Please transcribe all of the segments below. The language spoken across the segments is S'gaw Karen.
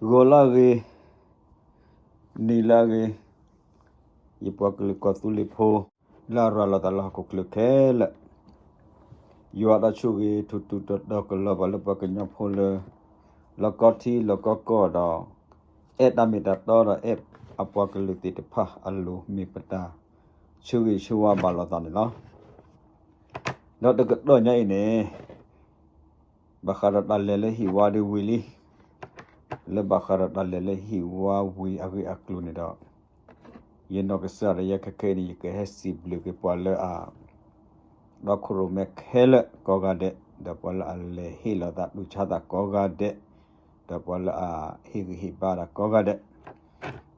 ဂီၤလၢအဂ့ၤ, နံၤလၢအဂ့ၤ, ယပှၤကလုာ်ကီၢ်သူလ့ၤဖိ လၢအရၤလီၤသးလၢဟီၣ်ခိၣ်ချၢခဲလၢာ်, ယွၤတၢ်ဆိၣ်ဂ့ၤထူးထူးတီၤတီၤကလီၤဘၣ်လၢပှၤကညီဖိလၢ လီၢ်ကီထံလီၢ်ကီကီၢ်ဒီး အဲၣ်တၢ်မ့ၢ်တၢ်တီဒီးအဲၣ်အပှၤကလုာ်သ့ၣ်တဖၣ်အလိၤမ့ၢ်ပတၢ်ဆၢဂ့ၤဆၢဝါဘၣ်လိာ်သးန့ၣ်လီၤ. ဒီးတကတီၢ်ညါအံၤန့ၣ် ဘၣ်ဃးဒီးတၢ်လဲၤလၢဟံၣ်ဝါဒ်ဝံၤလံ, လၢဘၣ်ဃးဒီးတၢ်လဲၤလၢဟံၣ်ဝါဝံၤအဂ့ၢ်အကျိၤန့ၣ်ဒီး, ယနီၢ်ကစၢ်ဒီးယဲခဲခဲအံၤန့ၣ် ယကဟဲစံးဘျုးက့ၤပှၤလၢအ ဒီခိၣ်ရိၣ်မဲခဲလၢာ်ကိးဂၤဒဲး, ဒီးပှၤလၢအလဲၤဟ့ၣ်လီၤသးတူၢ်ဆါသးကိးဂၤဒဲး, ဒီးပှၤလၢအဟ့ၣ်ဂံၢ်ဟ့ၣ်ဘါတၢ်ကိးဂၤဒဲး,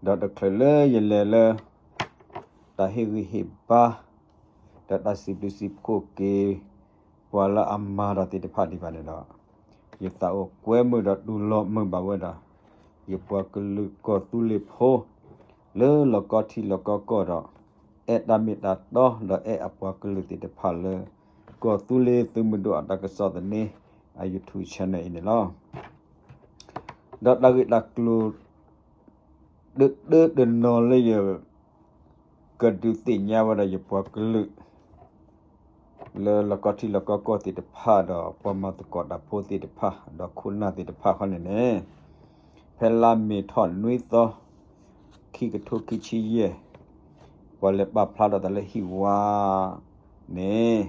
ဒီးတချုးလၢယလဲၤလၢ တၢ်ဟ့ၣ်ဂံၢ်ဟ့ၣ်ဘါ ဒီးတၢ်စံးဘျုးစံးဖှိၣ်က့ၤ ပှၤလၢအမၤတၢ်သ့ၣ်တဖၣ်ဒံးဘၣ်န့ၣ်ဒီး, ယသးအိၣ်ကွဲမုာ်ဒီးတူၢ်လိာ်မုာ်ဘၣ်ဝဲဒၣ် ယပှၤကလုာ်ကီၢ်သူလ့ၤဖိ လၢလီၢ်ကီထံလီၢ်ကီကီၢ်ဒီး အဲၣ်တၢ်မ့ၢ်တၢ်တီဒီးအဲၣ်အပှၤကလုာ်သ့ၣ်တဖၣ်လၢ ကီၢ်သူလ့ၤသုးမုၢ်ဒိၣ်အတၢ်ကစီၣ်သန့ အ YouTube channel အံၤန့ၣ်လီၤ. ဒီးတၢ်ဂ့ၢ်တၢ်ကျိၤ တၢတၢတနီၤလၢယ ကဒုးသ့ၣ်ညါဝဲဒၣ်ယပှၤကလုာ် လၢလီၢ်ကီထံလီၢ်ကီကီၢ်သ့ၣ်တဖၣ်ဒီးပှၤမၤသကိးတၢ်ဖိသ့ၣ်တဖၣ် ဒီးခိၣ်နၢ်သ့ၣ်တဖၣ်ခီန့ၣ်န့ၣ်, ဖဲလါမ့ၤထီၣ်နွံသီ ခံကထိခံဆံယဲၢ် ပှၤလဲၤပာ်ဖျါထီၣ်သးလၢဟံၣ်ဝါန့ၣ်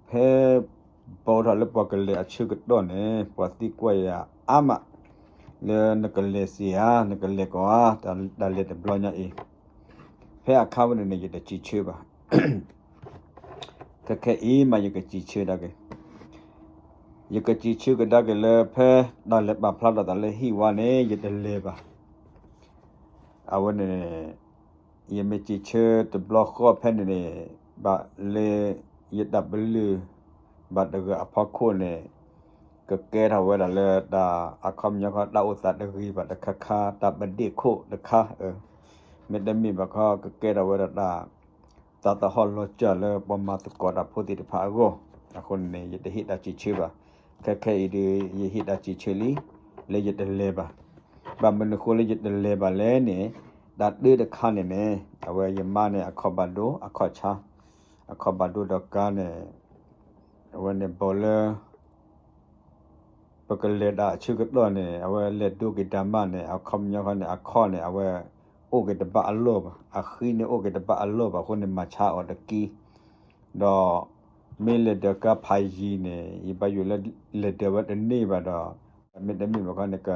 ဖဲ ဘီထီၣ်လၢပှၤကလဲၤအဆၢကတီၢ်န့ၣ် ပှၤသံကွၢ်ယၤအါမး လၢနကလဲၤစ့ဧါ နကလဲၤကီးဧါ တၢ်လဲၤတဘျီညါအံၤ, ဖဲအခါဝဲန့ၣ်န့ၣ် ယတစံးဆၢဘၣ်. ခဲခဲအံၤမးယကစံးဆၢဒၣ်က့ၤ, ယကစံးဆၢကဒါက့ၤလၢဖဲတၢ်လဲၤပာ်ဖျါထီၣ်သးလၢဟံၣ်ဝါန့ၣ် ယတလဲၤဘၣ်. အဝဲန့ၣ် ယမ့ၢ်စံးဆၢတဘျီဃီဖဲန့ၣ်န့ၣ် ဘၣ်လၢယတၢ်ပလုၢ် ဘၣ်တဂၤအဖီခိၣ်န့ၣ် ကကဲထီၣ်ဝဲဒၣ်လၢတၢ်အခီပညီခီ တၢ်အိၣ်သးတဂ့ၤဘၣ်တခါခါ တၢ်ပဒ့ၣ်ခိၣ်တခါ, မ့တမ့ၢ်ဘၣ်ခီ ကကဲထီၣ်ဝဲဒၣ်တၢ် သးသဟီၣ်လီၤစၢ်လၢပှၤမၤသကိးတၢ်ဖိသ့ၣ်တဖၣ်အဂီၢ်, အဃိန့ၣ်န့ၣ် ယတဟ့ၣ်တၢ်စံးဆၢဘၣ်. ခဲခဲအံၤဒီး ယဟ့ၣ်တၢ်စံးဆၢလံ လၢယတလဲၤဘၣ်. ဘၣ်မနုၤဃိလၢယတလဲၤဘၣ်လဲၣ်န့ၣ်, တၢ်တၢတခါန့ၣ်န့ၣ် အဝဲယမါန့ၣ် အခီၣ်ဘၣ်ဒိ အခီၣ်ဆါ, အခီၣ်ဘၣ်ဒိဒီးကါန့ၣ် အဝဲန့ၣ်ဘီၣ်လၢ ပကလဲၤတၢ်အဆၢကတီၢ်န့ၣ် အဝဲလဲၤဒိက့ၤတၢ်မးန့ၣ် အခီပညီခီန့ၣ် အခီၣ်န့ၣ် အဝဲအိၣ်က့ၤတဘၣ်အလီၢ်ဘၣ်, အဃံန့ၣ်အိၣ်က့ၤတဘၣ်အလီၢ်ဘၣ်အဃိန့ၣ် မၤဆါအီၤတက့ၢ်. ဒီးမ့ၢ်လဲၤဒၢးကါဖးယံၤန့ၣ် ယဘၣ်ယိၣ်လၢလဲၤဒၢးဝဲတန့ၢ်ဘၣ်ဒီး မ့တမ့ၢ်ဘၣ်ခီန့ၣ် က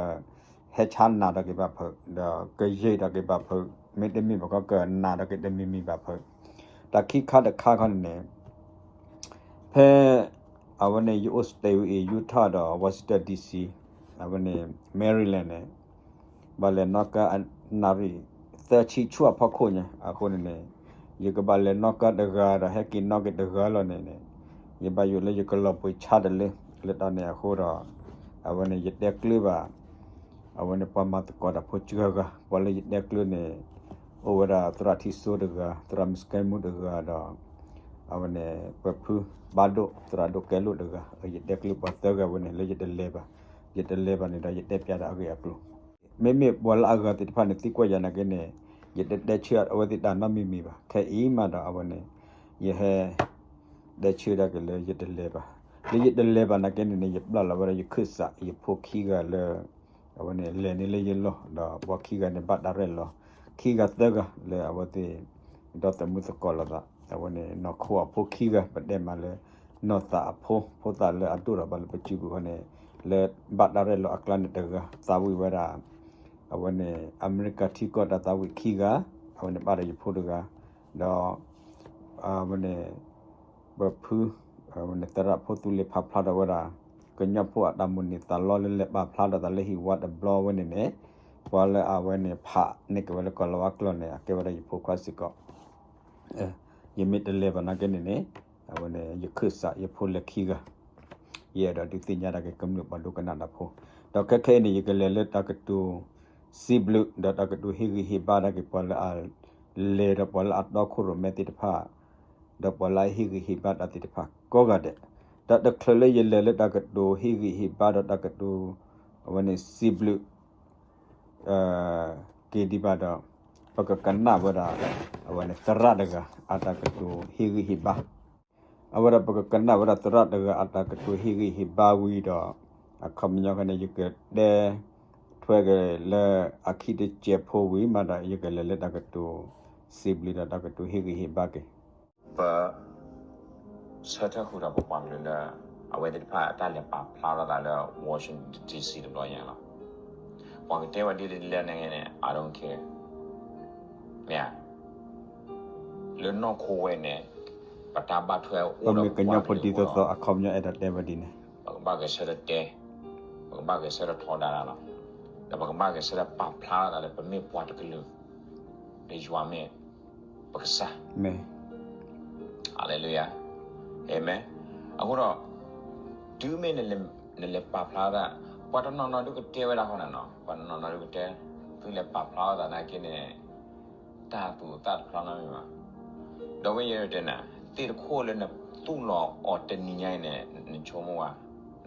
ဟဲဆါနးထီၣ်က့ၤဘၣ်ဖုး ဒီးကယံာ်ထီၣ်က့ၤဘၣ်ဖုး, မ့တမ့ၢ်ဘၣ်ခီ ကနးထီၣ်က့ၤတမံၤမံၤဘၣ်ဖုး. တၢ်ခံခါတခါခီန့ၣ်န့ၣ် ဖဲ အဝဲန့ၣ် ယအိၣ် state ဝဲအံၤ Utah ဒီး Washington D C, အဝဲန့ၣ် Maryland န့ၣ် ဘၣ်လဲၤနီၣ်ကါ နၣ်ရံၣ်သၢဆံဆူအဖီခိၣ်ညါ အဃိန့ၣ်န့ၣ် ယကဘၣ်လဲၤနီၣ်ကါတဂၤဒီး ဟဲက့ၤနီၣ်က့ၤတဂၤလီၤန့ၣ်န့ၣ် ယဘၣ်ယိၣ်လၢယကလီၤဘှံးဆါတလၢ လၢတၢ်န့ၣ်အဃိဒီး အဝဲန့ၣ် ယတဲကျၢၤဘၣ် အဝဲန့ၣ် ပှၤမၤသကိးတၢ်ဖိစှၤဂၤ, ပှၤလၢယတဲကျၢၤန့ၣ် အိၣ်ဝဲဒၣ်သရၣ်ထံစိတဂၤ, သရၣ်မုၣ်စကဲမူတဂၤဒီး အဝဲန့ၣ် ပဖုဘၣ်ဒိၣ်, သရၣ်ဒိၣ်ကဲလိာ်တဂၤ, ယတဲကျၢၤပှၤသၢဂၤဝဲန့ၣ် လၢယတလဲၤဘၣ်, ယတလဲၤဘၣ်န့ၣ်ဒီး ယတဲပျးတၢ်အဂ့ၢ်အကျိၤ, မ့မ့ၢ်ပှၤလၢအဂၤသ့ၣ်တဖၣ်န့ၣ် သံကွၢ်ယၤနာ်က့န့ၣ် ယတတဲဆၢအဝဲသ့ၣ်တၢ်နီတမံၤမံၤဘၣ်. ခဲအံၤမးဒီး အဝဲန့ၣ် ယဟဲ တဲဆၢဒၣ်က့ၤလၢယတလဲၤဘၣ်, လၢယတလဲၤဘၣ်နာ်က့န့ၣ်န့ၣ် ယပျၢ်လီၤဝဲဒၣ်ယခၢၣ်စး ယဖိခံဂၤလၢ အဝဲန့ၣ် လဲၤန့ၢ်လၢယလီၢ် ဒီးပှၤခံဂၤန့ၣ် ဘၣ်တၢ်ရဲၣ်လီၤ, ခံဂၤသၢဂၤလၢအဝဲသ့ၣ် ဒီသးမုာ်သကိးလိာ်သး, အဝဲန့ၣ် နီၢ်ခိအဖိခံဂၤ ပတဲမးလၢ နီၢ်သးအဖိ, ဖိသၣ်လၢအဒိၣ်ထီၣ်ဘၣ်လၢပစုပူၤဃီန့ၣ် လၢဘၣ်တၢ်ရဲၣ်လီၤအကျါန့ၣ်တဂၤ, သးဝံၣ်ဝဲဒၣ် အဝဲန့ၣ် အမဲရကၤထံကီၢ်တၢ်သးဝံၣ်ခံဂၤ, အဝဲန့ၣ်ဘၣ်ဒီးယဖိတဂၤ, ဒီး အဝဲန့ၣ် ပဖု အဝဲန့ၣ် သရၣ်ဖိသူလ့ၤဖးဖျါထီၣ်ဝဲဒၣ် ကညီဖိအတၢ်မိၣ်န့ၢ်သးလီလၢလဲၤပာ်ဖျါထီၣ်သးလၢဟံၣ်ဝါတဘျီဝဲန့ၣ်န့ၣ်, ပှၤလၢအဝဲန့ၣ် ဖးန့ၢ်က့ၤဝဲလၢကီၢ်လီၤဝါကျိာ်န့ၣ် အကဲဝဲဒၣ်ယဖိခွါစ့ၢ်ကီး ယမ့ၢ်တလဲၤဘၣ်နာ်က့န့ၣ်န့ၣ် အဝဲန့ၣ် ယခၢၣ်စးယဖိလဲၤခံဂၤ, ယအဲၣ်ဒိးဒုးသ့ၣ်ညါဒၣ်က့ၤကမျၢၢ်ပှၤဒိကနၣ်တၢ်ဖိ, ဒီးခဲခဲအံၤန့ၣ် ယကလဲၤလၢတၢ်ကတိၤစံးဘျုး ဒီးတၢ်ကတိၤဟ့ၣ်ဂံၢ်ဟ့ၣ်ဘါဒၣ်က့ၤပှၤလၢအလဲၤဒီးပှၤလၢအတီခိၣ်ရိၣ်မဲသ့ၣ်တဖၣ်, ဒီးပှၤလၢအဟ့ၣ်ဂံၢ်ဟ့ၣ်ဘါတၢ်သ့ၣ်တဖၣ်ကိးဂၤဒဲး, ဒီးတချုးလၢယလဲၤလၢတၢ်ကတိၤဟ့ၣ်ဂံၢ်ဟ့ၣ်ဘါဒီးတၢ်ကတိၤ အဝဲန့ၣ်စံးဘျုး က့ၤဒံးဘၣ်ဒီး ပကကနၣ်ဝဲဒၣ် အဝဲန့ၣ်သရၣ်တဂၤ အတၢ်ကတိၤဟ့ၣ်ဂံၢ်ဟ့ၣ်ဘါ, အဝဲဒၣ်ပကကနၣ်ဝဲဒၣ်သရၣ်တဂၤအတၢ်ကတိၤဟ့ၣ်ဂံၢ်ဟ့ၣ်ဘါဝံၤဒီး အခီပညီခီန့ၣ် ယကတဲထွဲက့ၤလၢအခံတစဲးဖိဝံၤမးဒီး ယကလဲၤလၢတၢ်ကတိၤစံးဘျုးဒီး တၢ်ကတိၤဟ့ၣ်ဂံၢ်ဟ့ၣ်ဘါက့ၤ ပ ဆၢထၢၣ်ဃုာ်ဒီးပပှၤကလုာ်လၢ အဝဲသ့ၣ်တဖၣ်အတၢ်လဲၤပာ်ဖျါထီၣ်သးလၢ Washington D C တဘျီညါလီၤ. ပှၤကတဲဝဲဒ်လဲၣ်ဒ်လဲၣ်န့ၣ် I don't care. မ့ၢ်ဧါ. လၢနီၢ်ခိဝဲန့ၣ် ပတၢ်ဘၣ်ထွဲအိၣ်ဒီးပှၤကလုာ်အဃိဒီး ပကဘၣ်ဂဲၤဆၢထၢၣ်တဲ, ပကဘၣ်ဂဲၤဆၢထၢၣ်ထီဒါတၢ်လီၤ. ဒီးပကဘၣ်ဂဲၤဆၢထၢၣ်ပာ်ဖျါထီၣ်သးလၢပမ့ၢ်ပှၤတကလုာ်, ဒီးယွၤမ့ၢ်ပကစၢ်. ဟါလ့လူယၤ, အၤမ့ၣ်. အဃိဒီး တုၤမ့ၢ်နလဲၤပာ်ဖျါသး, ပှၤတနီၤနီၤဒုးကတဲဝဲဒၣ်ဃီန့ၣ်နီၤ, ပှၤတနီၤနီၤဒုးကတဲ, သုလဲၤပာ်ဖျါထီၣ်သးနာ်က့န့ၣ် တၢ်သူၣ်အသးတဖျါနီတမံၤဘၣ်. ဒီးဝဲယတဲနၤ, သ့ၣ်တခိၣ်လၢနသူၣ်လီၤအီၤတနံၤညါအံၤန့ၣ် နဆိကမိၣ်ဘၣ်,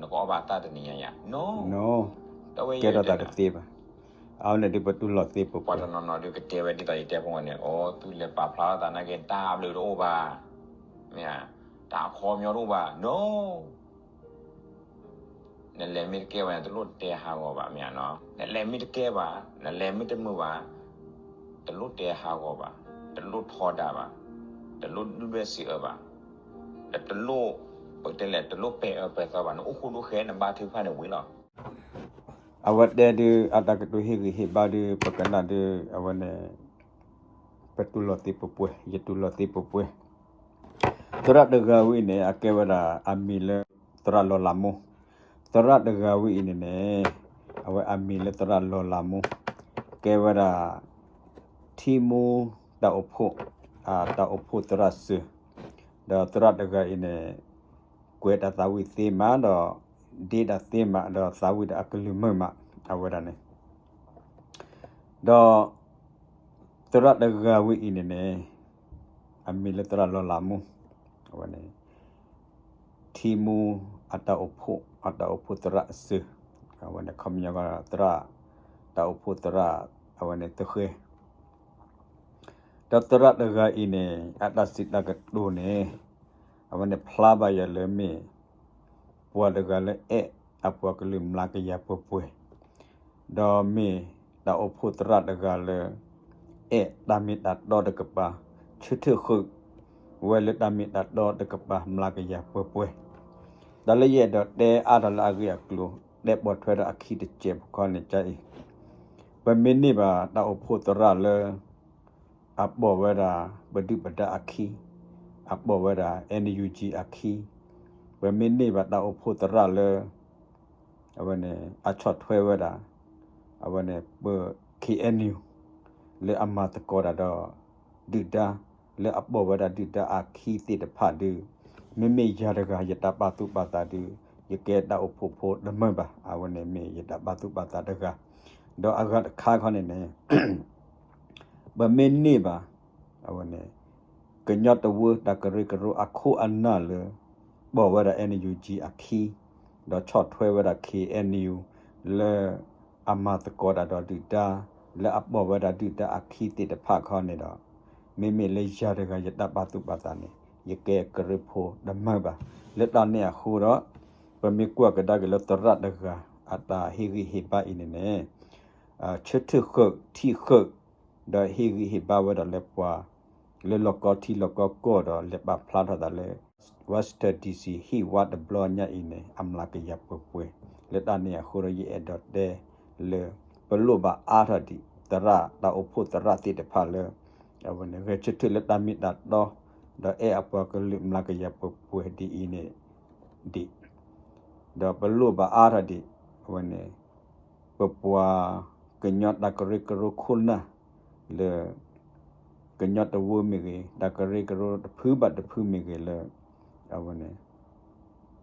နကအီၣ်ဘၣ်အသၣ်တနံၤညါယၤ, နီၤ, ဒီးဝဲယတဲနၤ, ကဲထီၣ်သးတသ့ဘၣ်. အဝဲန့ၣ်ဒုးပတူၢ်လိာ်သ့ပှဲၤပှဲၤ, ပှၤတနီၤနီၤဒုးကတဲဝဲဒ်သိးယတဲဖိန့ၣ်, အိ သုလဲၤပာ်ဖျါထီၣ်သးနာ်က့ တၢ်ဘျုးတအိၣ်ဘၣ်, မ့ၢ်ဧါ, တၢ်အခီပညီတအိၣ်ဘၣ်, နီၤ. နလဲၤမ့ၢ်တကဲဘၣ်န့ၣ် တလိၣ်တဲဟးဂီၤဘၣ် မ့ၢ်ဧါနီၤ. နလဲၤမ့ၢ်တကဲဘၣ်, နလဲၤမ့ၢ်တမုာ်ဘၣ်, တလိၣ်တဲဟးဂီၤဘၣ်, တလိၣ်ထီဒါဘၣ်, တလိၣ်ဒုၣ်ဒွဲၣ်စံးအၢဘၣ်, ဒီးတလိၣ်, ပကတဲလဲၣ်, တလိၣ်ပဲာ်အၢပဲာ်သီဘၣ်, နအိၣ်ဃူဒိၣ်ဃဲ နဘါထုကဖၣ်န့ၣ်ဝံၤလီၤ. အဝဲတဲဒုး အတၢ်ကတိၤဟ့ၣ်ဂံၢ်ဟ့ၣ်ဘါဒုး ပကနၣ်ဒုး အဝဲန့ၣ် ပတူၢ်လိာ်သ့ပှဲၤပှဲၤ, ယတူၢ်လိာ်သ့ပှဲၤပှဲၤ. သရၣ်တဂၤဝဲအံၤန့ၣ် အကဲဝဲဒၣ်အမံၤလၢ သရၣ်လီၤလးမူ. သရၣ်တဂၤဝဲအံၤန့ၣ်န့ၣ် အဝဲအမံၤလၢသရၣ်လီၤလးမူ ကဲဝဲဒၣ် ထံမူတၢ်အိၣ်ဖှိၣ်, တၢ်အိၣ်ဖှိၣ်သရၣ်စၢၤ, ဒီးသရၣ်တဂၤအံၤန့ၣ် ကွဲးတၢ်သးဝံၣ်သ့မးဒီး ဒ့တၢ်သ့မး ဒီးသးဝံၣ်ဒီးအကလုၢ်မုာ်မး အဝဲဒၣ်န့ၣ် ဒီး သရၣ်တဂၤဝဲအံၤန့ၣ်န့ၣ် အမံၤလၢသရၣ်လီၤလးမူ, အဝဲန့ၣ် ထံမူအတၢ်အိၣ်ဖှိၣ်, အတၢ်အိၣ်ဖှိၣ်သရၣ်အစၢၤ, အဝဲန့ၣ် ခီပညီကီး သရၣ်, တၢ်အိၣ်ဖှိၣ်သရၣ်, အဝဲန့ၣ် သဃဲ ဒီးသရၣ်တဂၤအံၤန့ၣ် အတၢ်စံးတၢ်ကတိၤန့ၣ် အဝဲန့ၣ်ဖျါဘၣ်ယၤလၢမ့ၢ် ပှၤတဂၤလၢအဲၣ်အပှၤကလုာ်မျးကယၤပှဲၤပှဲၤ, ဒီးမ့ၢ်တၢ်အိၣ်ဖှိၣ်သရၣ်တဂၤလၢ အဲၣ်တၢ်မ့ၢ်တၢ်တီတကပၤ, ဆၢထၢၣ်ဃုာ်ဝဲလၢတၢ်မ့ၢ်တၢ်တီတကပၤ မျးကယၤပှဲၤပှဲၤ, ဒီးလၢယအဲၣ်ဒိးတဲအါထီၣ်လၢအဂ့ၢ်အကျိၤ တဲပိာ်ထွဲဒီးအခံတစဲးဖိခီန့ၣ်ကအံၤ, ပမ့ၢ်န့ၢ်ဘၣ်တၢ်အိၣ်ဖှိၣ်သရၣ်လၢ အပိာ်ဝဲဒၣ် ပဒုၣ်ပဒါအခံ, အပိာ်ဝဲဒၣ် N U G အခံ, ပမ့ၢ်န့ၢ်ဘၣ်တၢ်အိၣ်ဖှိၣ်သရၣ်လၢ အဝဲန့ၣ် အဆီၣ်ထွဲဝဲဒၣ် အဝဲန့ၣ် ပ K N U လၢအမၤသကိးတၢ်ဒီး ဒုၣ်ဒါ လၢအပိာ်ဝဲဒၣ်ဒုၣ်ဒါအခံသ့ၣ်တဖၣ်ဒုး, မ့မ့ၢ်ယၤတဂၤ ယတၢ်ပာ်သူၣ်ပာ်သးဒုး, ယကဲတၢ်အိၣ်ဖှိၣ်ဖိတမုာ်ဘၣ်, အဝဲန့ၣ်မ့ၢ်ယတၢ်ပာ်သူၣ်ပာ်သးတဂၤ, ဒီးအဂၤတခါခီန့ၣ်န့ၣ် ပမ့ၢ်န့ၢ်ဘၣ် အဝဲန့ၣ် ကညီတဝၢတၢ်ကရၢကရိအခိၣ်အနၢ်လၢ ပိာ်ဝဲဒၣ် N U G အခံ, ဒီးဆီၣ်ထွဲဝဲဒၣ် K N U လၢအမၤသကိးတၢ်ဒီးဒုၣ်ဒါ, လၢအပိာ်ဝဲဒၣ်ဒုၣ်ဒါအခံသ့ၣ်တဖၣ်ခီန့ၣ်ဒီး, မ့မ့ၢ်လၢယၤတဂၤယတၢ်ပာ်သူၣ်ပာ်သးန့ၣ် ယကဲကရၢဖိတမုာ်ဘၣ်. လၢတၢ်န့ၣ်အဃိဒီး ပမ့ၢ်ကွၢ်ကဒါက့ၤလၢသရၣ်တဂၤ အတၢ်ဟ့ၣ်ဂံၢ်ဟ့ၣ်ဘါအံၤန့ၣ်န့ၣ် ဆၢထၢၣ်ဃုာ်ထံၣ်ဃုာ် ဒီးဟ့ၣ်ဂံၢ်ဟ့ၣ်ဘါဝဲဒၣ်လၢပှၤ လၢလီၢ်ကီထံလီၢ်ကီကီၢ်ဒီး လဲၤပာ်ဖျါထီၣ်သးလၢ Washington D C ဟံၣ်ဝါတဘျီညါအံၤန့ၣ် အမျးကယၤပှဲၤပှဲၤ, လၢတၢ်န့ၣ်အဃိဒီး ယအဲၣ်ဒိးတဲလၢ ပလိၣ်ဘၣ်အါထီၣ်ဒံး သရၣ်တၢ်အိၣ်ဖှိၣ်သရၣ်သ့ၣ်တဖၣ်လၢ အဝဲန့ၣ် ဂဲၤဆၢထၢၣ်လၢတၢ်မ့ၢ်တၢ်တီ ဒီးအဲၣ်အပှၤကလုာ်မျးကယၤပှဲၤပှဲၤဒ်အံၤန့ၣ် ဒံး, ဒီးပလိၣ်ဘၣ်အါထီၣ်ဒံး အဝဲန့ၣ် ပပှၤကညီတၢ်ကရၢကရိခိၣ်နၢ်လၢ ကညီတဝၢမ့ၢ်ဂ့ၤ, တၢ်ကရၢကရိတဖုဘၣ်တဖုမ့ၢ်ဂ့ၤလၢ အဝဲန့ၣ်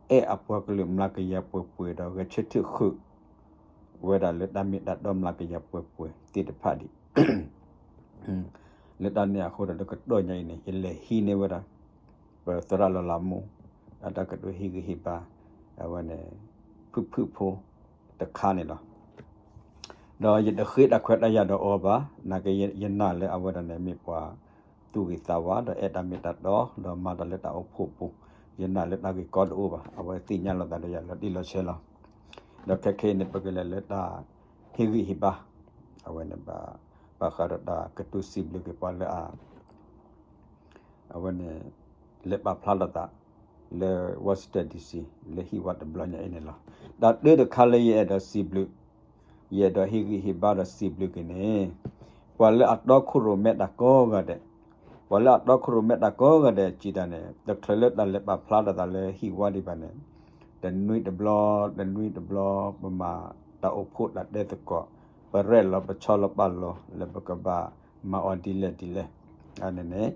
အဲၣ်အပှၤကလုာ်မျးကယၤပှဲၤပှဲၤဒီး ဂဲၤဆၢထၢၣ်ဃုာ်ဝဲဒၣ်လၢတၢ်မ့ၢ်တၢ်တီမျးကယၤပှဲၤပှဲၤသ့ၣ်တဖၣ်ဒံး လၢတၢ်န့ၣ်အဃိဒီး တကတီၢ်ညါအံၤန့ၣ် ယလဲၤဟံးန့ၢ်ဝဲဒၣ် ပသရၣ်လီၤလးမူ အတၢ်ကတိၤဟ့ၣ်ဂံၢ်ဟ့ၣ်ဘါ အဝဲန့ၣ် ဖုၣ်ဖုၣ်ဖိတခါန့ၣ်လီၤ. ဒီးယတဃ့တၢ်ခွဲးတၢ်ယာ်ဒီးအီၤဘၣ်, နာ်က့ယနာ်လၢအဝဲဒၣ်န့ၣ်မ့ၢ်ပှၤသူၣ်ဂ့ၤသးဝါ ဒီးအဲၣ်တၢ်မ့ၢ်တၢ်တီ ဒီးမၤတၢ်လၢတၢ်အိၣ်ဖှိၣ်ပူၤ, ယနာ်လၢတၢ်ဂ့ၢ်ကီတအိၣ်ဘၣ်, အဝဲသ့ၣ်ညါလိာ်သးဒီးယၤလီၤတံၢ်လီၤဆဲးလီၤ. ဒီးခဲခဲအံၤန့ၣ် ပကလဲၤလၢတၢ်ဟ့ၣ်ဂံၢ်ဟ့ၣ်ဘါ, အဝဲန့ၣ် ဘၣ်ဃးဒီးတၢ်ကတိၤစံးဘျုးက့ၤပှၤလၢအ အဝဲန့ၣ် လဲၤပာ်ဖျါလိာ်သး လၢ Washington D C လၢဟံၣ်ဝါတဘျီညါအံၤန့ၣ်လီၤ. တၢ်တၢတခါလၢယအဲၣ်ဒိးစံးဘျုး, ယအဲၣ်ဒိးဟ့ၣ်ဂံၢ်ဟ့ၣ်ဘါဒီးစံးဘျုးက့ၤန့ၣ် ပှၤလၢအတီခိၣ်ရိၣ်မဲတၢ်ကိးဂၤဒဲး, ပှၤလၢအတီခိၣ်ရိၣ်မဲတၢ်ကိးဂၤဒဲး စံးတၢ်န့ၣ် တချုးလၢတၢ်လဲၤပာ်ဖျါလိာ်သးလၢဟံၣ်ဝါဒံးဘၣ်န့ၣ် တနွံတဘျီ တနွံတဘျီ ပမၤတၢ်အိၣ်ဖှိၣ်တၢ်တဲသကိး, ပရဲၣ်လီၤပဆီလီၤပာ်လီၤ လၢပကဘၣ်မၤအီၤဒ်လဲၣ်ဒ်လဲၣ် အန့ၣ်န့ၣ်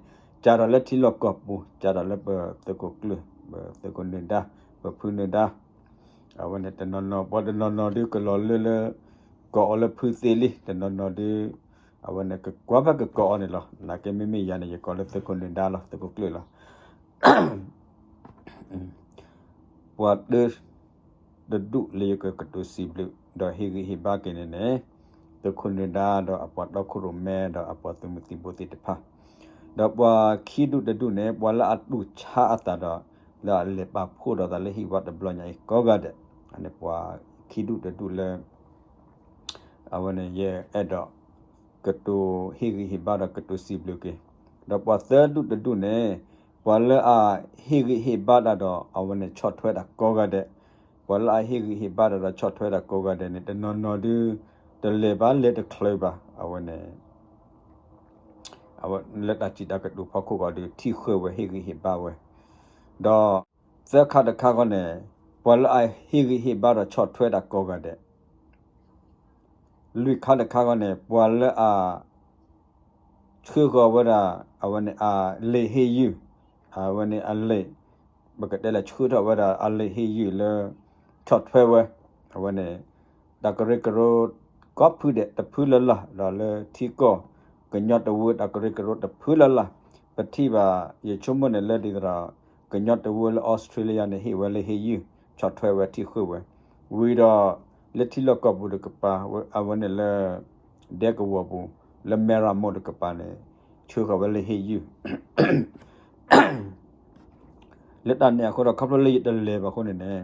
စးထီၣ်လၢထံလီၢ်ကီၢ်ပူၤ စးထီၣ်လၢပသုးခိၣ်ကျၢၢ် ပသုးခိၣ်နၢၤဒါ ပဖုနၢၤဒါ အဝဲန့ၣ်တနီၤနီၤ ပှၤတနီၤနီၤဒုးကလီၤလၢလၢ ကိးအီၤလၢဖုသ့လံ, တနီၤနီၤဒုး အဝဲန့ၣ်ကကွၢ်ဖဲကကိးအီၤန့ၣ်လီၤ. နာ်က့မ့မ့ၢ်ယၤန့ၣ် ယကိးလၢသုးခိၣ်နၢၤဒါလီၤ, သုးခိၣ်ကျၢၢ်လီၤ. ပှၤတၢတဒူၣ်လၢယကကတိၤစံးဘျုး ဒီးဟ့ၣ်ဂံၢ်ဟ့ၣ်ဘါက့ၤန့ၣ်န့ၣ် သုးခိၣ်နၢၤဒါ ဒီးအပှၤတီခိၣ်ရိၣ်မဲ ဒီးအပှၤသုးမုၢ်သံၣ်ဘိသ့ၣ်တဖၣ်, ဒီးပှၤခံဒူၣ်တဒူၣ်န့ၣ် ပှၤလၢအတူၢ်ဆါအသးဒီး လၢအလဲၤပာ်ဖှိၣ်ဒီးသးလၢဟံၣ်ဝါတဘျီညါအံၤကိးဂၤဒဲး, အန့ၣ်ပှၤခံဒူၣ်တဒူၣ်လၢ အဝဲန့ၣ်ယအဲၣ်ဒိး ကတိၤဟ့ၣ်ဂံၢ်ဟ့ၣ်ဘါဒီးကတိၤစံးဘျုးက့ၤ, ဒီးပှၤသၢဒူၣ်တဒူၣ်န့ၣ် ပှၤလၢအဟ့ၣ်ဂံၢ်ဟ့ၣ်ဘါတၢ်ဒီး အဝဲန့ၣ်ဆီၣ်ထွဲတၢ်ကိးဂၤဒဲး, ပှၤလၢအဟ့ၣ်ဂံၢ်ဟ့ၣ်ဘါတၢ်ဒီးဆီၣ်ထွဲတၢ်ကိးဂၤဒဲးန့ၣ် တနီၤနီၤဒုး တလဲၤဘၣ်လဲၤတချုးဘၣ်, အဝဲန့ၣ် အဝဲလၢတၢ်စံးတၢ်ကတိၤဖီခိၣ်ဂီၤဒီး ထံၣ်ဃုာ်ဝဲဟ့ၣ်ဂံၢ်ဟ့ၣ်ဘါဝဲ, ဒီးသၢခါတခါဂီၢ်န့ၣ် ပှၤလၢအဟ့ၣ်ဂံၢ်ဟ့ၣ်ဘါဒီးဆီၣ်ထွဲတၢ်ကိးဂၤဒဲး, လွံၢ်ခါတခါဂီၢ်န့ၣ် ပှၤလၢအ ဆှၢဃီၤဝဲဒၣ် အဝဲန့ၣ်အလံာ်ဟ့ၣ်ယုၢ်, အဝဲန့ၣ်အလံာ် ပကတဲလၢဆှၢထီၣ်ဝဲဒၣ်အလံာ်ဟ့ၣ်ယုၢ်လၢ ဆီၣ်ထွဲဝဲ, အဝဲန့ၣ် တၢ်ကရၢကရိ ကိးဖုဒဲးတဖုလၢ်လၢ် ဒီးလၢထံကီၢ် ကညီတဝၢတၢ်ကရၢကရိတဖုလၢ်လၢ် ပထံၣ်ဘၣ် ယဆိကမိၣ်န့ၣ်လၢဒ်သိးဒီး ကညီတဝၢလၢအီစထြ့လယါန့ၣ် ဟ့ၣ်ဝဲလံာ်ဟ့ၣ်ယုၢ် ဆီၣ်ထွဲဝဲထံၣ်ဃုာ်ဝဲ, ဝံၤဒီး လၢထံလီၢ်ကီၢ်ပူၤတကပၤ အဝဲန့ၣ်လၢ ဒဲကဝီၤပူၤ လၢမဲရမိၢ်တကပၤန့ၣ် ဆှၢဃီၤဝဲလံာ်ဟ့ၣ်ယုၢ် လၢတၢ်န့ၣ်အဃိဒီး ခီဖျိလၢယတလဲၤဘၣ်အဃိန့ၣ်န့ၣ်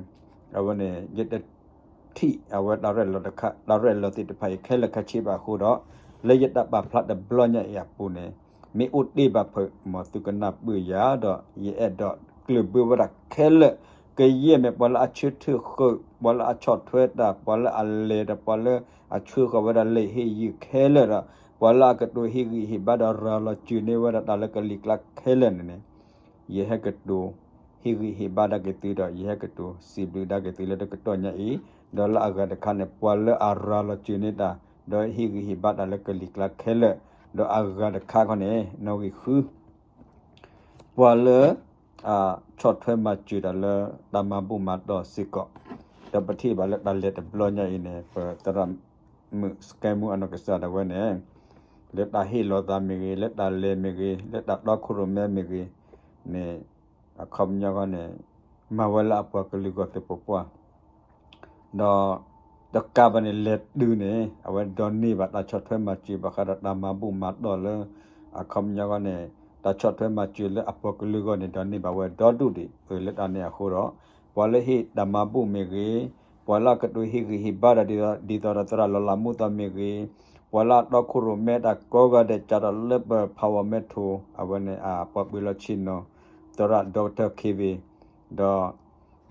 အဝဲန့ၣ် ယတထံၣ်အဝဲတၢ်ရဲၣ်လီၤတခါ တၢ်ရဲၣ်လီၤသ့ၣ်တဖၣ်အံၤခဲလၢာ်ခဲဆ့ဘၣ်အဃိဒီး လၢယတၢ်ပာ်ဖျါတဘျီညါအံၤအပူၤန့ၣ် မ့ၢ်အိၣ်တ့ၢ်ဘၣ်ဖဲ မ်သုကနၢ်ပၢၢ်ယၤဒီး ယအဲၣ်ဒိးကျၢၢ်ဘၢဝဲဒၣ်ခဲလၢာ် ကယဲၢ်မ့ၢ်ပှၤလၢအဆၢထၢၣ်ဃုာ် ပှၤလၢအဆီၣ်ထွဲတၢ် ပှၤလၢအဆှၢဃီၤဝဲဒၣ်လံာ်ဟ့ၣ်ယုၢ်ခဲလၢာ်ဒီး ပှၤလၢအကတိၤဟ့ၣ်ဂံၢ်ဟ့ၣ်ဘါဒီးရၤလီၤစၢၤန့ၢ်ဝဲဒၣ်တၢ်လၢကလံၤကျါခဲလၢာ်န့ၣ်န့ၣ် ယဟဲကတိၤ ဟ့ၣ်ဂံၢ်ဟ့ၣ်ဘါဒၣ်က့ၤသုဒီး ယဟဲကတိၤစံးဘျုးဒၣ်က့ၤသုလၢတကတီၢ်ညါအံၤ, ဒီးလၢအဂၤတခါန့ၣ် ပှၤလၢအရၤလီၤစၢၤန့ၢ်တၢ် ဒီးဟ့ၣ်ဂံၢ်ဟ့ၣ်ဘါတၢ်လၢကလံၤကျါခဲလၢာ်, ဒီးအဂၤတခါခီန့ၣ် နီၣ်ဂံၢ်ဃု ပှၤလၢ အဆီၣ်ထွဲမၤစၢၤတၢ်လၢတၢ်မၤဘူၣ်မၤတီၢ်စ့ၢ်ကီး, ဒီးပထံၣ်ဘၣ်လၢတၢ်လဲၤတဘျီညါအံၤန့ၣ် ပသရၣ်မုၣ်စကဲမူအနီၢ်ကစၢ်ဒၣ်ဝဲန့ၣ် လၢတၢ်ဟ့ၣ်လီၤသးမ့ၢ်ဂ့ၤ, လၢတၢ်လဲၤမ့ၢ်ဂ့ၤ, လၢတၢ်တီခိၣ်ရိၣ်မဲမ့ၢ်ဂ့ၤန့ၣ် အခီပညီခီန့ၣ် မၤဝဲလၢအပှၤကလုာ်ဂီၢ်သ့ၣ်ပပှၢ် ဒီးတကးဘၣ်န့ၣ် လဲၤတုၤန့ၣ် အဝဲဒိးန့ၢ်ဘၣ်တၢ်ဆီၣ်ထွဲမၤစၢၤဘၣ်ဃးဒီးတၢ်မၤဘူၣ်မၤတီၢ်လၢ အခီပညီခီန့ၣ် တၢ်ဆီၣ်ထွဲမၤစၢၤလၢအပှၤကလုာ်ဂီၢ်န့ၣ် ဒိးန့ၢ်ဘၣ်ဝဲဒီဒူၣ်ဒံး လၢတၢ်န့ၣ်အဃိဒီး ပှၤလၢဟ့ၣ်တၢ်မၤဘူၣ်မ့ၢ်ဂ့ၤ, ပှၤလၢအကတိၤဟ့ၣ်ဂံၢ်ဟ့ၣ်ဘါဒီး ဒ်သိးဒီးသရၣ်လီၤလးမူသီမ့ၢ်ဂ့ၤ, ပှၤလၢအတီခိၣ်ရိၣ်မဲတၢ်ကိးဂၤဒဲး စးထီၣ်လၢပ power metal အဝဲန့ၣ် အပှၤပၢၤလီၢ်ဆ့ၣ်နီၤ သရၣ် Doctor Kevin ဒီး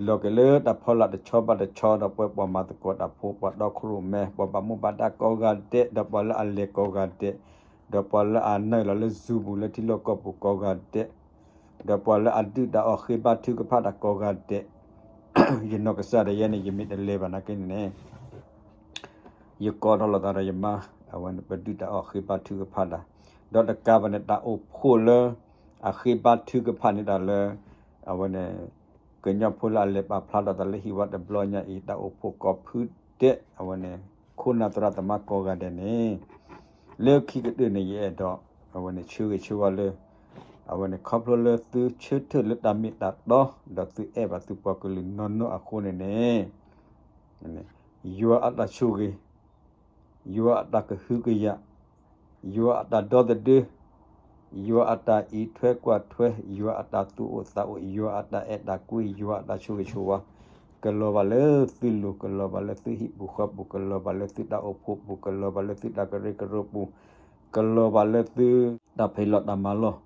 လီၤက့ၤလၢတၢ်ဖီလာ်တဆီဘၣ်တဆီ ဒီးပှၤပှၤမၤသကိးတၢ်ဖိ ပှၤတီခိၣ်ရိၣ်မဲ ပှၤဘၣ်မူဘၣ်ဒါကိးဂၤဒဲး ဒီးပှၤလၢအလဲၤကိးဂၤဒဲး ဒီးပှၤလၢအနုာ်လီၤလၢ Zoom ပူၤ လၢထံလီၢ်ကီၢ်ပူၤကိးဂၤဒဲး ဒီးပှၤလၢအဒုၣ်တၢ်အီၣ်ဃ့ဘါထုကဖၣ်တၢ်ကိးဂၤဒဲး ယနီၢ်ကစၢ်ဒၣ်ယဲန့ၣ် ယမ့ၢ်တလဲၤဘၣ်နာ်က့န့ၣ်န့ၣ် ယကိးထီၣ်လိာ်သးဒီးယမါ အဝဲန့ၣ် ပဒုၣ်တၢ်အီၣ်ဃ့ဘါထုကဖၣ်တၢ် ဒီးတကးဘၣ်န့ၣ် တၢ်အိၣ်ဖှိၣ်လၢ အဃ့ဘါထုကဖၣ်န့ၢ်တၢ်လၢ အဝဲန့ၣ် ကညီဖိလၢအလဲၤပာ်ဖျါထီၣ်သးလၢဟံၣ်ဝါတဘျီညါအံၤ တၢ်အိၣ်ဖှိၣ်ကိးဖုဒဲး အဝဲန့ၣ် ခိၣ်နၢ်သရၣ်သမါကိးဂၤဒဲးန့ၣ် လၢခံကတၢၢ်န့ၣ် ယအဲၣ်ဒိး အဝဲန့ၣ် ဆၢဂ့ၤဆၢဝါလၢ အဝဲန့ၣ် ခီဖျိလၢသုဆၢထၢၣ်လၢတၢ်မ့ၢ်တၢ်တီ ဒီးသုအဲၣ်ဘၣ်သုပှၤကလုာ်နီၢ်နီၢ်အဃိန့ၣ်န့ၣ် ယွၤအတၢ်ဆိၣ်ဂ့ၤ ယွၤအတၢ်ကဟုကယာ်, ယွၤအတၢ်ဒီသဒၢ, ယွၤအတၢ်အံးထွဲကွၢ်ထွဲ, ယွၤအတၢ်သူၣ်အိၣ်သးအိၣ်, ယွၤအတၢ်အဲၣ်တၢ်ကွံ, ယွၤအတၢ်အဲၣ်တၢ်ကွံ, ယွၤအတၢ်ဆိၣ်ဂ့ၤဆိၣ်ဝါ, ကလီၤဘၣ်လၢသုလိၤ, ကလီၤဘၣ်လၢသုဟံၣ်ပူၤဃီပူၤ, ကလီၤဘၣ်လၢသုတၢ်အိၣ်ဖှိၣ်ပူၤ, ကလီၤဘၣ်လၢသုတၢ်ကရၢကရိပူၤ, ကလီၤဘၣ်လၢသုတၢ်ဖံးလီၢ်တၢ်မၤလီၢ်,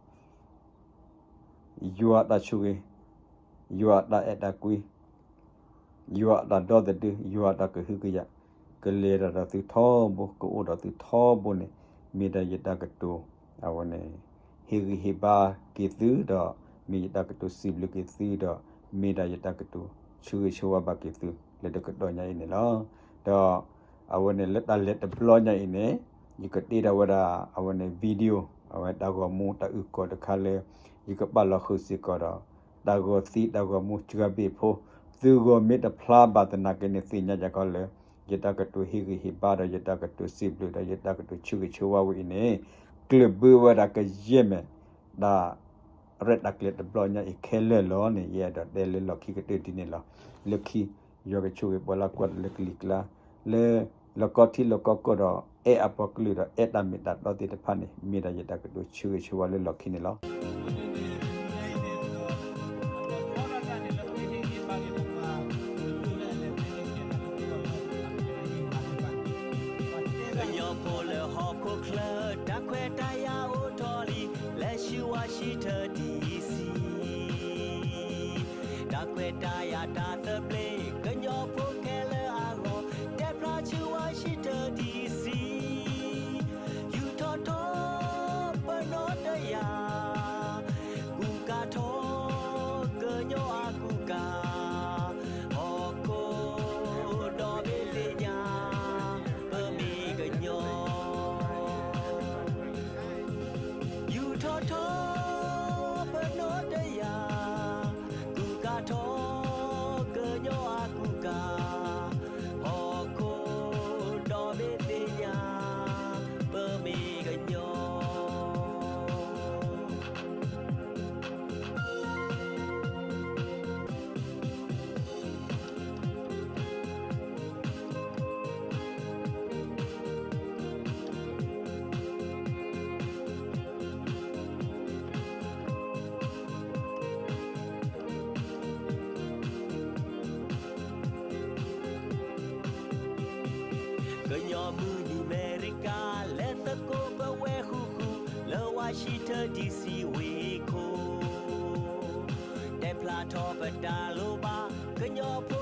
ယွၤအတၢ်ဆိၣ်ဂ့ၤ, ယွၤအတၢ်အဲၣ်တၢ်ကွံ, ယွၤအတၢ်ဒီသဒၢ, ယွၤအတၢ်ကဟုကယာ်, ကလဲၤတၢ်ဒီးသုထီဘိ, ကအိၣ်ဒီးသုထီဘိန့ၣ်, မ့ၢ်ဒၣ်ယတၢ်ကတိၤ, အဝဲန့ၣ်, ဟ့ၣ်ဂံၢ်ဟ့ၣ်ဘါက့ၤသုဒီး, မ့ၢ်ယတၢ်ကတိၤစံးဘျုးက့ၤသုဒီး, မ့ၢ်ဒၣ်ယတၢ်ကတိၤဆၢဂ့ၤဆၢဝါဘၣ်က့ၤသု လၢတကတီၢ်ညါအံၤန့ၣ်လီၤ. ဒီး အဝဲန့ၣ်လၢတၢ်လဲၤတဘျီညါအံၤန့ၣ်, ယကတ့ထီၣ်ဝဲဒၣ် အဝဲန့ၣ် video, အဝဲတၢ်ဂီၤမူတၢ်အုၣ်ကီၤတခါလၢ ယကပာ်လီၤဃုာ်စ့ၢ်ကီးဒီး တၢ်ဂီၤသံတၢ်ဂီၤမူစှၤဘ့ၣ်ဖိ, သုဂီၤမ့ၢ်တဖျါဘၣ်သနာ်က့န့ၣ် သ့ၣ်ညါယၤခီလၢ ယတၢ်ကတိၤဟ့ၣ်ဂံၢ်ဟ့ၣ်ဘါဒီး ယတၢ်ကတိၤစံးဘျုးဒီး ယတၢ်ကတိၤဆၢဂ့ၤဆၢဝါဝဲအံၤန့ၣ်, ကျၢၢ်ဘၢဝဲဒၣ်ကယဲၢ်မဲာ် တၢ်ရဲၣ်တၢ်ကျဲၤတဘျီညါအံၤခဲလၢာ်လီၤန့ၣ် ယအဲၣ်ဒိးတဲလၢလီၢ်ခံကတၢၢ်ဒ်န့ၣ်လီၤ. လၢခံ ယွၤကဆိၣ်ဂ့ၤပှၤလၢကွၢ်တၢ်လၢကလံၤကျါ, လၢ လီၢ်ကီထံလီၢ်ကီကီၢ်ဒီး အဲၣ်အပှၤကလုာ်ဒီး အဲၣ်တၢ်မ့ၢ်တၢ်တီသ့ၣ်တဖၣ်န့ၣ် မ့ၢ်ဒၣ်ယတၢ်ကတိၤဆၢဂ့ၤဆၢဝါလၢလီၢ်ခံန့ၣ်လီၤ. ကညီဖိလၢဟီၣ်ခိၣ်ချၢ တၢ်ခွဲးတၢ်ယာ်အိၣ်ထီၣ်လံ လၢဆူ Washington DC တၢ်ခွဲးတၢ်ယာ်တၢ်သဘျ့ ကညီဖိခဲလၢာ်အဂီၢ် တဲဖျါဆူ Washington DC ယူၤထီၣ်ထီ ပနီၣ်တယၢ် ကူၣ်ကၤထီ ကညီအကူၣ်ကၤ ဟီၣ်ခိၣ်ဒီဘ့ၣ်သ့ၣ်ညါ ပမ့ၢ်ကညီ ယူၤထီၣ်ထီ ပနီၣ်တယၢ် ကူၣ်ကၤထီ ကညီအကူၣ်ကၤ ဟီၣ်ခိၣ်ဒီဘ့ၣ်သ့ၣ်ညါ ပမ့ၢ်ကညီ ကညီမုၢ်နံၤအမဲရကၤ လဲၤသကိးပဝဲဃူဃူ လၢ Washington DC ဝ့ၢ်ခိၣ် တဲဖျါထီၣ်ပတၢ်လိၣ်ဘၣ် ကညီဖိ